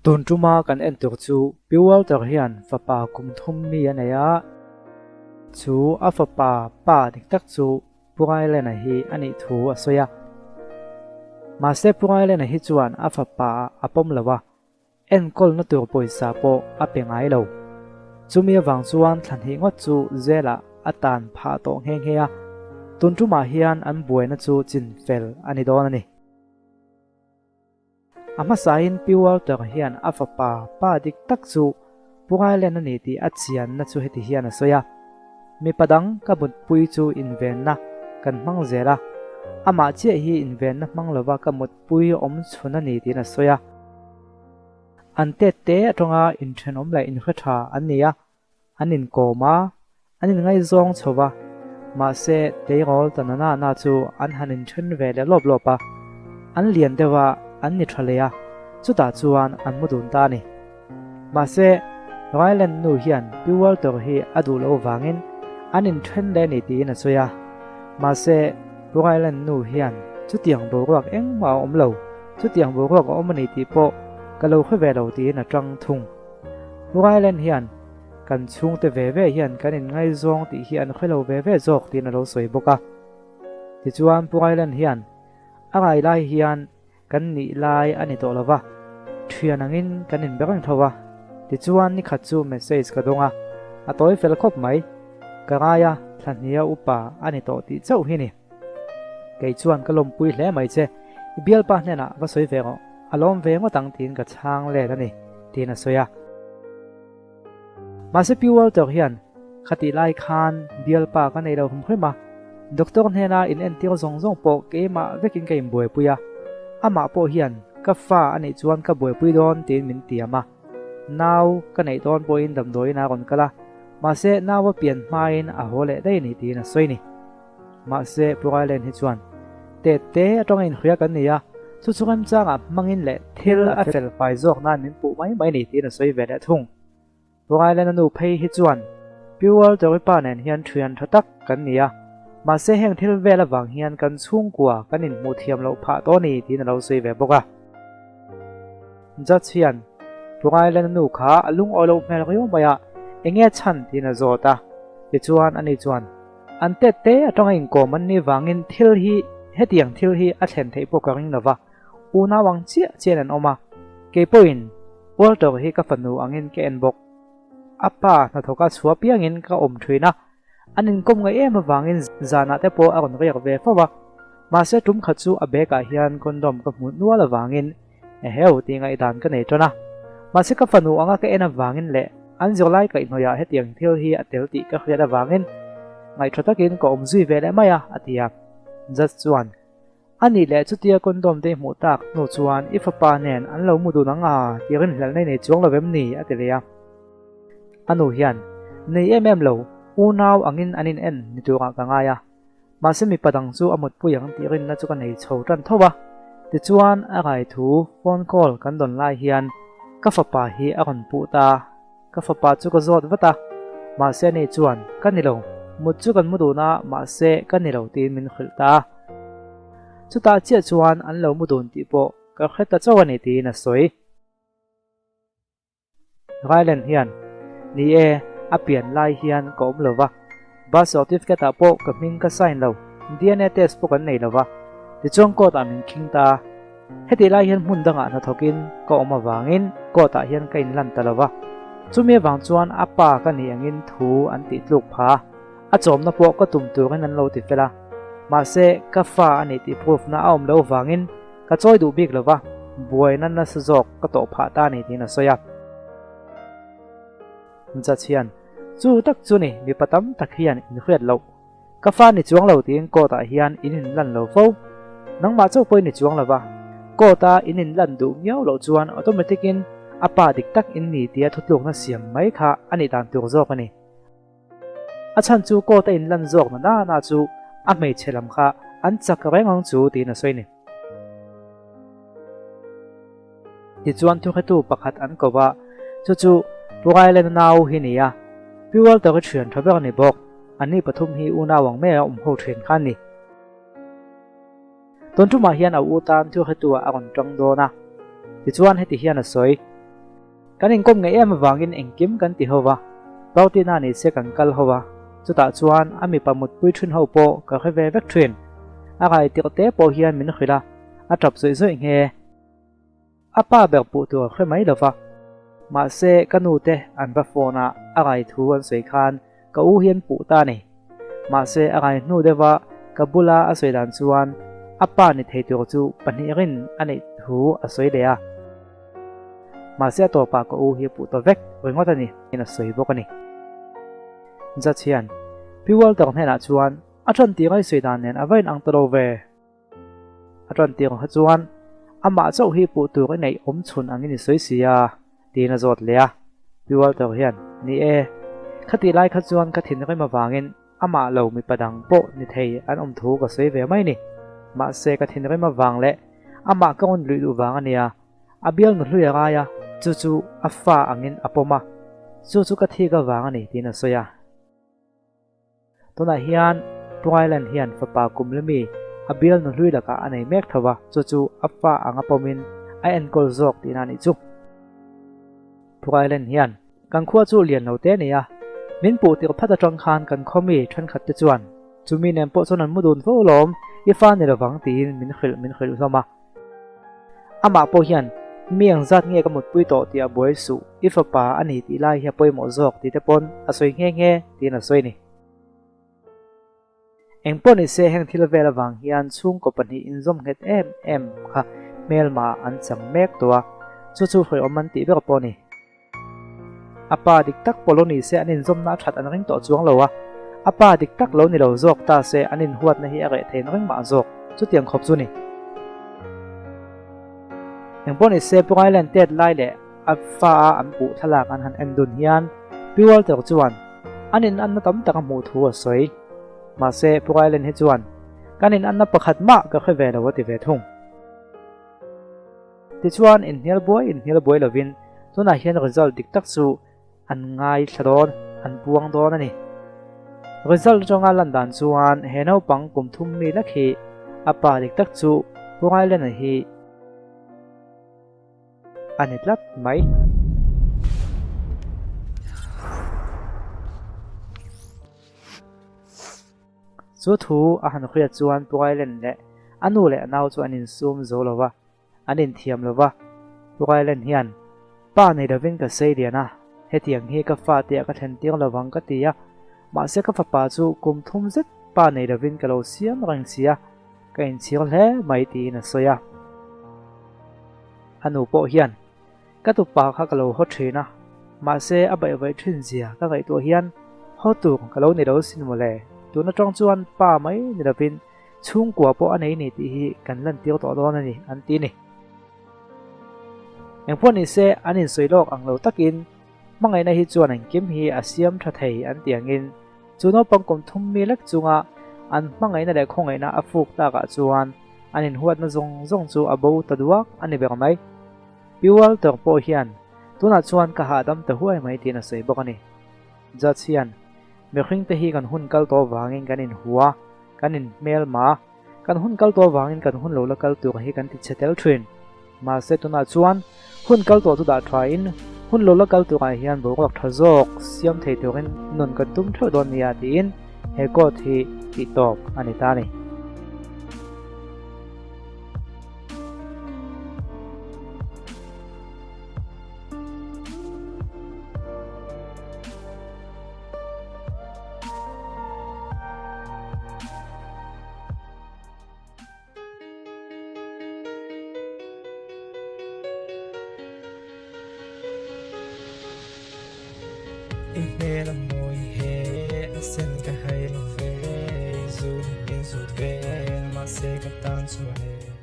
Tun tuma kan en tur chu Pi Walter hian fapa kum thum mi a nei a, chu a fapa pa dik tak chu Pu Ngailena hi a nih thu a sawi a. Mahse Pu Ngailena hi chuan a fapa a pawm lo a, enkawlna tur pawisa pawh a pe ngai lo. Chumi avang chuan thla hnih ngawt chu jail-ah a tan phah tawh nghe nghe a, tun tumah hian an buaina chu chinfel a ni dawn a ni. A hmasain Pi Walter hian a fapa pa dik tak chu Pu Ngailen a ni tih a chianna chu heti hian a sawi a, Mipa dang ka mutpui chu invenna kan hmang zel a, amah chiah hi invenna hmang lova ka mutpui awm chhun a ni tiin a sawi a. An tet te atanga inthenawm leh inhre tha an ni a, An inkawm a, an inngaizawng chho va, mahse tleirawl ta na na na chu an han inthen ve leh lawp lawp a, an lian deuh a, an ni tha leh a, chutah chuan an mu dun ta a ni. Mahse, Ryland nu hian Pi Walter hi a duh loh vangin an inthen leh a ni tiin a sawi a, mahse Pu Ryland nu hian chutiang boruak engmah a awm lo, chutiang boruak a awm a ni tih pawh ka lo hre ve lo tiin a tang thung. Ryland hian kan chhungte ve ve hian kan inngaizawng tih hi an hre lo ve ve zawk tiin a lo sawi bawk a. Tichuan Pu Ryland hian a ngai lai hian kan nih lai a ni tawh lo va, thian angin kan inbe reng tho a. Tichuan nikhat chu message ka dawng a, a tawi fel khawp mai. Ka ngai a, thlahnia upa a ni tawh tih chauh hi ni. Kei chuan ka lawmpui hle mai che, i bialpa hnenah va sawi ve rawh, a lawm ve ngawt ang tiin ka chhang let a ni, tiin a sawi a. Mahse Pi Walter hian khatih lai khan bialpa ka nei lo hrim hrim a, doctor hnena in entir zawng zawng pawh keimah vekin ka inbuaipui a, amah pawh hian ka fa a nih chuan ka buaipui dawn tiin min tiam a. Nau ka neih dawn pawhin damdawiin a rawn kal a, mahse nau a pian hmain a haw leh daih a ni tiin a sawi a ni. Mahse, Pu Railen hi chuan, Tet te atanga inhria kan ni a, chu chu remchangah hmangin leh thil a fel fai zawk nan min puh mai mai ni tiin a sawi ve leh thung. Pu Railena nu phei hi chuan, Pi Walter-i pa nen hian thian tha tak kan ni a, mahse heng thil vel avang hian kan chhungkua kan inhmuh thiam loh phah tawh a ni tiin a lo sawi ve bawk a. Judge hian Pu Railena nu kha a lungawi loh hmel riau mai a, enge chhan tiin a zawt a, tichuan ani chuan, An tet te atanga inkawm an nih vangin thil hi hetiang thil hi a thlen theih pawh ka ring lova, unau ang chiah chian an awm a, kei pawhin Walter hi ka fanu angin ka en bawk. A pa hnathawka chhuah piangin ka awm thin a, an inkawm ngaih em avangin zanah te pawh a rawn riak ve fo a, mahse tum khat chu a bag ah hian condom ka hmuh nual avangin Eheu tih ngaihdan ka nei tan a, mahse ka fanu anga ka en avangin leh an zirlai kaihhnawihah hetiang thil hi a tel tih ka hriat avangin ngaihṭha takin ka awm zui ve leh mai a, a ti a. Judge chuan, A nih leh chutia condom te i hmuh tak hnu chuan i fapa nen an lo mu dun ang a tih rinhlelhna i nei chuang lo vem ni? a ti leh a. A nu hian, Nei em em lo, unau angin an in en ni turah ka ngai a. Mahse mipa dang chu a mutpui ang tih rinna chu ka nei chho tan tho a. Tichuan a rai thu phone call kan dawn lai hian ka fapa hi a rawn puh ta. Ka fapa chu ka zawt vat a, mahse ani chuan ka ni lo, mut chu kan mu dun a, mahse ka ni lo tiin min hrilh ta a. Chutah chiah chuan an lo mu dun tih pawh ka hre ta chauh a ni tiin a sawi. Ryland hian, Ni e, a pian lai hian ka awm lo va, birth certificate ah pawh ka hming ka sign lo, DNA test pawh kan nei lo va, tichuan court ah min khing ta a. Hetih lai hian hmun dangah hnathawkin ka awm avangin court ah hian ka inlan ta lo va, chumi avang chuan a pa ka nih angin thu an tih tluk pha a, a chawmna pawh ka tum turin an lo ti fel a, mahse ka fa a nih tih proof na a awm lo vangin Ka chawi duh bik lo va, buaina nasa zawk ka tawh phah ta ni tiin a sawi a. Judge hian, Chu tak chu ni, mipa tam tak hian in hriat loh. Ka fa ni chuang lo tiin court ah hian in inlan lo fo. Nangmah chauh pawhin ni chuang lo va, court a in inlan duh miau loh chuan automatic in a pa dik tak in ni tia thutlukna siam mai kha a nih dan tur zawk a ni. A chhan chu court a inlan zawk na na na chu a hmeichhe lam kha an chak reng ang chu tiin a sawi ni. Tichuan thuhretu pakhat an ko va, chu chu Pu Railena nau hi ni a, Pi Walter-i thian tha ber a ni bawk. Anni pathum hi unau ang mai a awm ho thin kha a ni. Tun tumah hian a u tan thuhretu ah a rawn tang dawn a, tichuan heti hian a sawi. Kan inkawm ngei em avangin engkim kan ti ho va, party na ni se kan kal ho va, chutah chuan a mipa mutpui thin ho pawh ka hre ve vek thin. A rai tirh te pawh hian min hrilh a, a tap zawih zawih nghe. A pa ber puh tur a hre mai lo va, mahse ka nu te an va phone a, a rai thu an sawi khan ka u hian puh ta a ni. Mahse a rai hnu deuha ka bula a sawi dan chuan a pa ni thei tur chu pahnihin a neih thu a sawi leh a. Mahse a tawpah ka u hi a puh ta vek ringawt a ni in a sawi bawk a ni. Judge hian Pi Walter hnenah chuan a tan tir a i sawi dan nen a va inang ta lo ve. A tan tir kha chuan amah chauh hi puh tur i neih awm chhun angin i sawi si a, tiin a zawt leh a. Pi Walter hian, Ni e, khatih lai kha chuan ka thinrim avangin amah lo mipa dang pawh ni thei an awm thu ka sawi ve mai ni. Mahse ka thinrim avang leh amah ka rawn luih duh vang a nia, a bialnu hlui a ngai a, chu chu a fa angin a pawm a, chu chu ka thik avang a ni, tiin a sawi a. Tunah hian Twiland hian fapa kum la mi a bialnu hlui lakah a nei mek tho va, chu chu a fa anga pawmin a enkawl zawk tihna a nih chu. Twiland hian kan khua chu lian lo te a ni a, min puh tirh phat atang khan kan khaw mi thenkhat te chuan chumi nen pawh chuan an mu dun fo lawm, i fa ni lovang tiin min hrilh min hrilh hlawm a. Amah pawh hian mi ang zat nge ka mutpui tawh tih a buai suh, i fapa a ni tih lai hi a pawimawh zawk tih te pawn a sawi nghe nghe tiin a sawi a ni. Eng pawh ni se heng thil vel avang hian chhungkaw pahnih inzawm nghet em em kha hmelma an chang mek tawh a, chu chu hruaiawm an tih ber pawh a ni. A pa dik tak pawh lo ni se an inzawmna a that an ring tawh chuang lo a, a pa dik tak lo ni lo zawk ta se an inhuatna hi a reh thei ring mah zawk, chutiang khawp chu ni. Engpawh ni se Pu Island tet lai leh a fa a an puh thlalak an han en dun hian Pi Walter chuan an in anna tam tak a hmuh thu a sawi. Mahse Pu Island hi chuan kan in anna pakhat mah ka hre ve lo a ti ve thung. Tichuan, inhnial buai inhnial buai lovin tunah hian result dik tak chu an ngaithla dawn, an puang dawn a ni. Result atanga lan dan chuan he naupang kum thum mi lek hi a pa dik tak chu Pu Ngailena hi a ni tlat mai. Chu thu a han hriat chuan Pu Ngailen leh a nu leh a nau chu an insum zo lo va. An inthiam lo va, Pu Railen hian, Pa nei lovin ka sei lian a, hetiang hi ka fate ah ka thlen tir lo vang ka ti a, mahse ka fapa chu kum thum zet pa nei lovin ka lo siam reng si a, ka inchhir hle mai tiin a sawi a. A nu pawh hian, Ka tupa kha ka lo haw thin a, mahse a baihvaih thin zia ka ngaihtuah hian haw tur ka lo ni lo sin mawle, tun atang chuan pa mai ni lovin Chhungkua pawh a nei ni tih hi kan lantir tawh dawn a ni, an ti a ni. Engpawh ni se, an insawi lawk ang lo takin hmangaihna hi chuan engkim hi a siam tha thei an ti angin chu naupang kum thum mi lek chunga an hmangaihna leh khawngaihna a fuk takah chuan an inhuatna zawng zawng chu a bo ta duak a ni ber mai. Pi Walter pawh hian tunah chuan ka hahdam ta huai mai tiin a sawi bawk a ni. Judge hian mihringte hi kan hun kal tawh vangin kan inhua. Kan inhmelma, kan hun kal tawh avangin kan hun lo la kal tur hi kan ti chhe tel thin. Mahse tunah chuan hun kal tawh chu dah thain hun lo la kal turah hian boruak tha zawk siam thei turin nun kan tum theuh dawn nia tiin he court hi tih tawp a ni ta a ni. I hmel a mawi he a sen ka hai lo ve, zun in zut vel mahse ka tan chuan e.